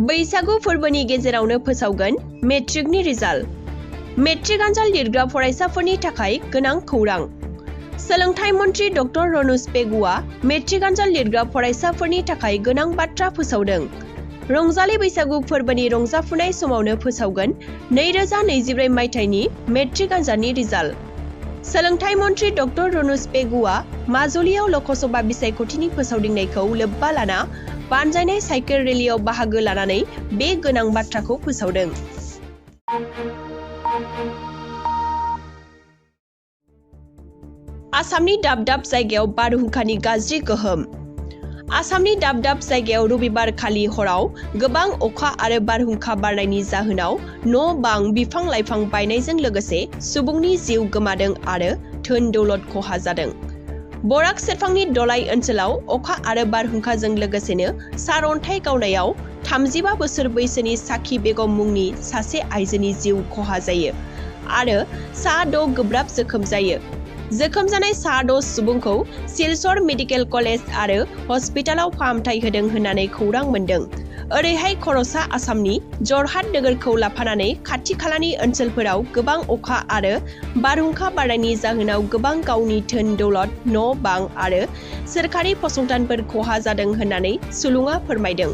बैसागु फोरबोनि गेजेरावनो फोसावगोन मेट्रिकनि result. Matric आनजाद लिरग्रा फरायसाफोरनि थाखाय गोनां खौरां। सोलोंथाइ मन्त्रि डक्टर रनोज पेगुआ मेट्रिक आनजाद लिरग्रा फरायसाफोरनि थाखाय गोनां बाथ्रा फोसावदों। रंजालि बैसागु फोरबोनि रंजाफुनाय समावनो फोसावगोन 2024 मायथाइनि मेट्रिक आनजादनि रिजाल्ट। सोलोंथाइ मन्त्रि डक्टर रनोज पेगुआ माजुलियाव ल'कसभा बिसायख'थिनि फोसावदिंनायखौ लोब्बा लाना बानजायनाय साइकेल रेलियाव बाहागो लानानै बे गोनां बाथ्राखौ फोसावदों। आसामनि दाब दाब जायगायाव बारहुंखानि गाज्रि गोहोम। आसामनि दाब दाब जायगायाव रबिबार खालि हराव गोबां अखा आरो बारहुंखा बारनायनि जाहोनाव न' बां बिफां लाइफां बायनायजों लोगोसे सुबुंनि जिउ गोमादों आरो धोन दौलत खहा जादों। बराक सेरफांनि दलाइ ओनसोलाव अखा आरो बारहुंखाजों लोगोसेनो सारअन्थाइ गावनायाव 35 बोसोर बैसोनि साखि बेगम मुंनि सासे आइजोनि जिउ खहा जायो आरो सा 6 गोब्राब जोखोम जायो। जोखोम जानाय सा 6 सुबुंखौ सिलचर मेडिकेल कलेज आरो हस्पिटालाव फाहामथाय होदों होननानै खौरां मोन्दों। ओरैहाय खर'सा आसामनि जरहाट नोगोरखौ लाफानानै खाथि खालानि ओनसोलफोराव गोबां अखा आरो बारहुंखा बारनायनि जाहोनाव गोबां गावनि धोन दौलत, न' बां आरो सोरखारि फसंथानफोर खहा जादों होननानै सुलुङा फोरमायदों।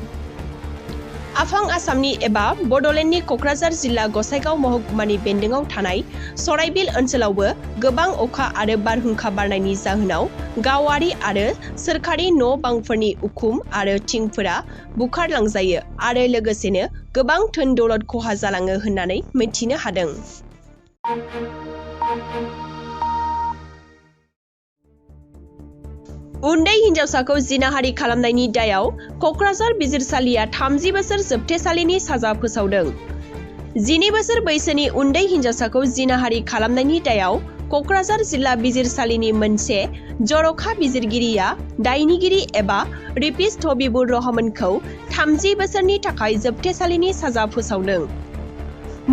आफां आसामनि एबा बड'लेण्डनि क'क्राझार जिल्ला गसाइगाव महकुमानि बेन्दोङाव थानाय सराइबिल ओनसोलावबो गोबां अखा आरो बारहुंखा बारनायनि जाहोनाव गावारि आरो सोरखारि न' बांफोरनि उखुम आरो थिंफोरा बुखारलांजायो आरो लोगोसेनो गोबां धोन दौलत खहा जालाङो होननानै मिथिनो हादों। उन्दै हिन्जावसाखौ जिनाहारि खालामनायनि दायाव क'क्राझार बिजिरसालिया 30 बोसोर जोबथेसालिनि साजा फोसावदों। 12 बोसोर बैसोनि उन्दै हिन्जावसाखौ जिनाहारि खालामनायनि दायाव क'क्राझार जिल्ला बिजिरसालिनि मोनसे जर'खा बिजिरगिरिया दायनिगिरि एबा रेपिस्ट हबिबुर रहमानखौ 30 बोसोरनि थाखाय जोबथेसालिनि साजा फोसावदों।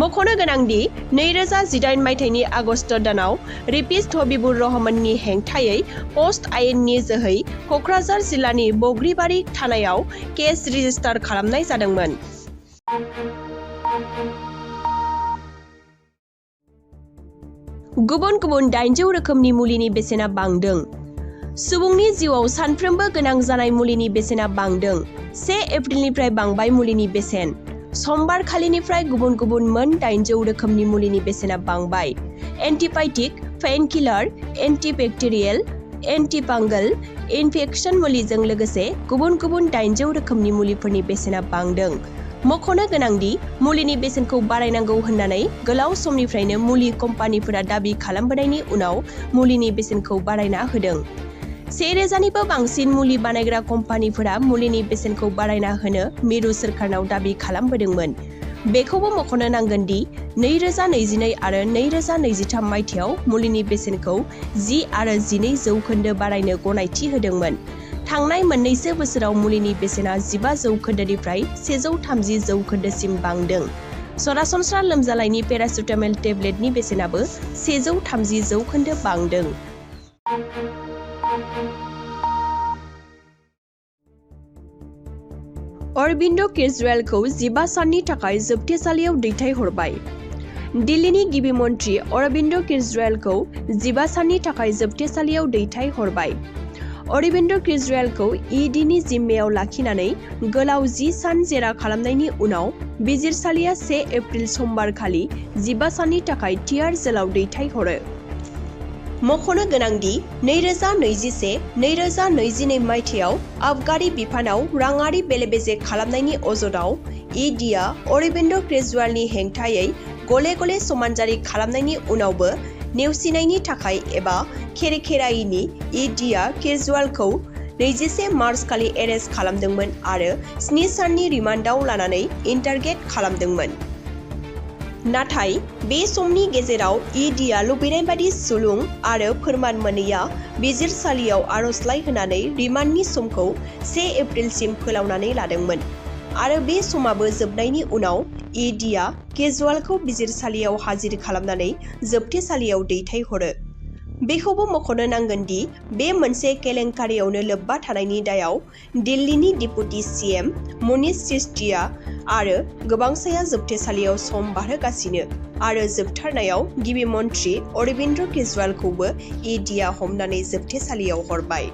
मख'नो गोनांदि 2018 मायथाइनि आगस्ट दानाव रेपिस्ट हबिबुर रहमाननि हेंथायै पस्ट आयेननि जोहै क'क्राझार जिल्लानि बग्रिबारि थानायाव केस रेजिस्टार खालामनाय जादोंमोन। गुबुन गुबुन 800 रोखोमनि मुलिनि बेसेना बांदों। सुबुंनि जिउआव सानफ्रोमबो गोनां जानाय मुलिनि बेसेना बांदों। 1 एप्रिलनिफ्राय बांबाय मुलिनि बेसेन। समबार खालिनिफ्राय गुबुन गुबुन मोन 800 रोखोमनि मुलिनि बेसेना बांबाय। एन्टिबायटिक, पेनकिलार, एन्टिबेक्टेरियेल, एन्टिफांगल, इनफेक्सन मुलिजों लोगोसे गुबुन गुबुन 800 रोखोमनि मुलिफोरनि बेसेना बांदों। मख'नो गोनांदि मुलिनि बेसेनखौ बारायनांगौ होननानै गोलाव समनिफ्रायनो मुलि कम्पानिफोरा दाबि खालामबोनायनि उनाव मुलिनि बेसेनखौ बारायना होदों। 1000निबो बांसिन मुलि बानायग्रा कम्पानिफोरा मुलिनि बेसेनखौ बारायना होनो मिरु सोरखारनाव दाबि खालामबोदोंमोन। बेखौबो मख'नो नांगोन दि 2022 आरो 2023 मायथाइयाव मुलिनि बेसेनखौ 10 आरो 12 जौखोन्दो बारायनो गनायथि होदोंमोन। थांनाय मोननैसो बोसोराव मुलिनि बेसेना 15 जौखोन्दोनिफ्राय 130 जौखोन्दोसिम बांदों। सरासनस्रा लोमजानायनि पेरासिटामल टेब्लेटनि बेसेनाबो 130 जौखोन्दो बांदों। अरबिन्द केजरीवालखौ 15 साननि थाखाय जोबथेसालियाव दैथायहरबाय। दिल्लीनि गिबि मन्त्रि अरबिन्द केजरीवालखौ 15 साननि थाखाय जोबथेसालियाव दैथायहरबाय। अरबिन्द केजरीवालखौ ईडीनि जिम्मायाव लाखिनानै गोलाव 10 सान जेरा खालामनायनि उनाव बिजिरसालिया 1 एप्रिल समबार खालि 15 साननि थाखाय तिहाड़ जेलाव दैथायहरो। मख'नो गोनांदि 2021-2022 मायथाइयाव आबगारि बिफानाव राङारि बेले-बेजे खालामनायनि अजदआव ईडीआ अरबिन्द केजरीवालनि हेंथायै गले गले समानजारि खालामनायनि उनावबो नेवसिनायनि थाखाय एबा खेरेखेरायैनि ईडीआ केजरीवालखौ 21 मार्च खालि एरेस्ट खालामदोंमोन आरो 7 साननि रिमान्डआव लानानै इन्टारगेट खालामदोंमोन। नाथाय बे समनि गेजेराव ईडीआ लुबैनाय बादि सुलुं आरो फोरमान मोनैया बिजिरसालियाव आर'जलाइ होनानै रिमान्डनि समखौ 1 एप्रिलसिम फोलावनानै लादोंमोन आरो बे समाबो जोबनायनि उनाव ईडीआ केजरीवालखौ बिजिरसालियाव हाजिर खालामनानै जोबथेसालियाव दैथायहरो। बेखौबो मख'नो नांगोन दि बे मोनसे केलेंकारियावनो लोब्बा थानायनि दायाव दिल्लीनि डिपुटि सीएम मनीष सिसोदिया आरो गोबांसाया जोबथेसालियाव सम बारहोगासिनो आरो जोबथारनायाव गिबि मन्थ्रि अरविन्द केजरीवालखौबो ईडीआ हमनानै जोबथेसालियाव हरबाय।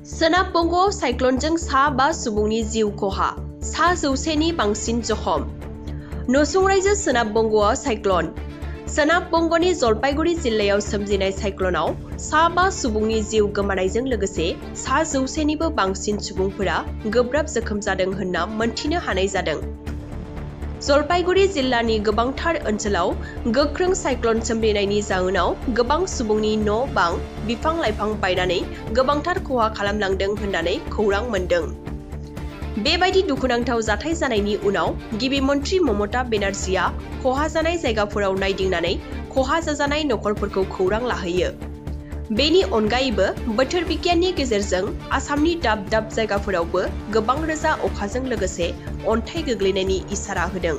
सोनाब बंग'आव साइक्लनजों सा 5 सुबुंनि जिउ खहा, सा 100नि बांसिन जखम। नसुंरायजो सोनाब बंग'आव साइक्लन। सोनाब बंग'नि जलपाइगुड़ी जिल्लायाव सोमजिनाय साइक्लनाव सा 5 सुबुंनि जिउ गोमानायजों लोगोसे सा 100निबो बांसिन सुबुंफोरा गोब्राब जोखोम जादों होनना मोनथिनो हानाय जादों। जलपाइगुड़ी जिल्लानि गोबांथार ओनसोलाव गोख्रों साइक्लन सोमजिनायनि जाउनाव गोबां सुबुंनि न' बां, बिफां-लाइफां बायनानै गोबांथार खहा खालामलांदों होननानै खौरां मोन्दों। बेबायदि दुखुनांथाव जाथाय जानायनि उनाव गिबि मन्थ्रि ममता बेनार्जीआ खहा जानाय जायगाफोराव नायदिंनानै खहा जाजानाय नखरफोरखौ खौरां लाहैयो। बेनि अनगायैबो बोथोर बिगियाननि गेजेरजों आसामनि दाब दाब जायगाफोरावबो गोबां रोजा अखाजों लोगोसे अन्थाइ गोग्लैनायनि इसारा होदों।